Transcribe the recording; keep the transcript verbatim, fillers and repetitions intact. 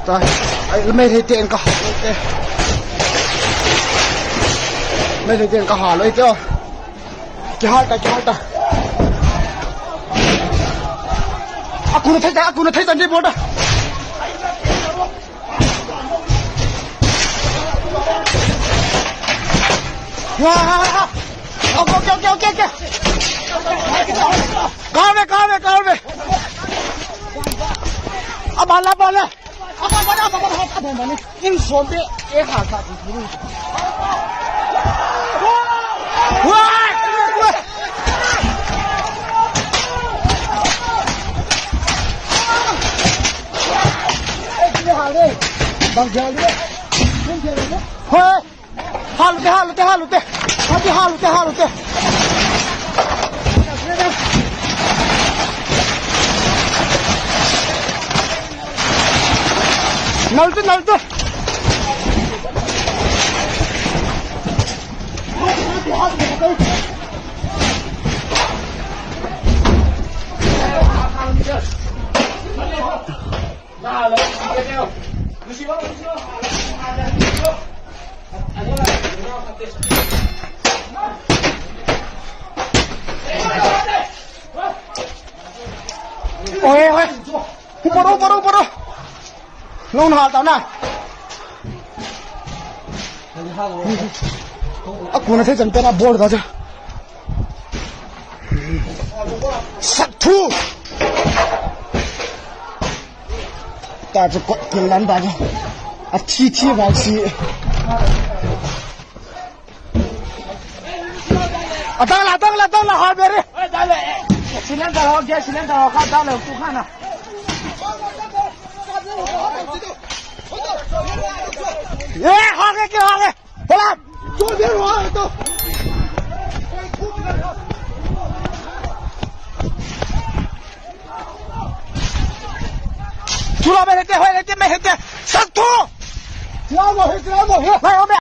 ꯇꯥꯏ꯫ ꯑꯩ ꯃꯩ ꯂꯩꯇꯦ, ꯑꯪꯀ ꯍꯥꯞꯄ ꯂꯩꯇꯦ꯫ ꯃꯩ ꯂꯩꯇꯦ, ꯑꯪꯀ ꯍꯥꯞꯄ ꯂꯩꯇꯦ꯫ ꯀꯤꯍꯥꯔ ꯇꯥꯏ, ꯀꯤꯍꯥꯔ ꯇꯥꯏ꯫ ꯑꯀꯨꯅ ꯊꯩ ꯇꯥꯏ, ꯑꯀꯨꯅ ꯊꯩ ꯇꯥꯏ, ꯕꯣꯜꯗ꯫ ꯋꯥ, ꯋꯥ, ꯋꯥ, ꯋꯥ꯫ Okay, okay, okay, okay, okay. ꯀꯥꯔꯦ, ꯀꯥꯔꯦ, ꯀꯥꯔꯦ꯫ ꯑꯃ ꯂꯥ, ꯑꯃ ꯂꯥ꯫ ꯏꯟ ꯁꯣꯟꯗꯦ, ꯑꯦ ꯍꯥ ꯁꯥ ꯊꯤ ꯊꯤꯔꯨ꯫ ꯋꯥ! ꯍꯣꯏ꯫ ꯍꯥꯜꯂꯨꯇꯦ, ꯍꯥꯜꯂꯨꯇꯦ, ꯍꯥꯜꯂꯨꯇꯦ꯫ ꯍꯥꯜꯂꯨꯇꯦ, ꯍꯥꯜꯂꯨꯇꯦ, ꯍꯥꯜꯂꯨꯇꯦ꯫ ꯅꯜꯇꯦ, ꯅꯜꯇꯦ꯫ ꯑꯣꯍꯦ, ꯑꯣꯍꯦ꯫ ꯎꯄꯔꯣ, ꯎꯄꯔꯣ, ꯎꯄꯔꯣ꯫ ꯂꯧꯅ ꯍꯥꯜ ꯇꯧꯅ꯫ ꯑꯀꯨꯅ ꯊꯩ ꯆꯟ ꯇꯅ ꯕꯣꯜ ꯗꯥꯖ꯫ ꯁꯛꯊꯨ꯫ ꯇꯥꯖ ꯀꯣꯠ ꯀꯤꯜꯂꯟ ꯇꯥꯖ꯫ ꯑꯊꯤ ꯊꯤ ꯚꯥꯏꯁꯤ꯫ ꯑꯇꯥꯡ ꯂꯥ, ꯑꯇꯥꯡ ꯂꯥ, ꯑꯇꯥꯡ ꯂꯥ, ꯍꯥ ꯕꯦꯔꯦ꯫ ꯁꯤꯂꯦꯟꯗꯔ ꯍꯣ, ꯒ꯭ꯌꯥꯁ ꯁꯤꯂꯦꯟꯗꯔ ꯍꯣ, ꯈꯥ ꯇꯥ ꯂꯩ, ꯇꯨ ꯈꯥꯅ꯫ ꯑꯦ, ꯍꯥꯒꯦ, ꯀꯦ ꯍꯥꯒꯦ꯫ ꯄꯂꯥ꯫ ꯆꯨꯔꯥ ꯃꯩ ꯍꯦꯠꯇꯦ, ꯍꯣꯏ, ꯍꯦꯠꯇꯦ, ꯃꯩ ꯍꯦꯠꯇꯦ꯫ ꯁꯛꯊꯨ! ꯆꯨꯔꯥ ꯃꯩ ꯍꯦꯠ, ꯆꯨꯔꯥ ꯃꯩ ꯍꯦꯠ꯫ ꯍꯣꯏ, ꯍꯣꯏ,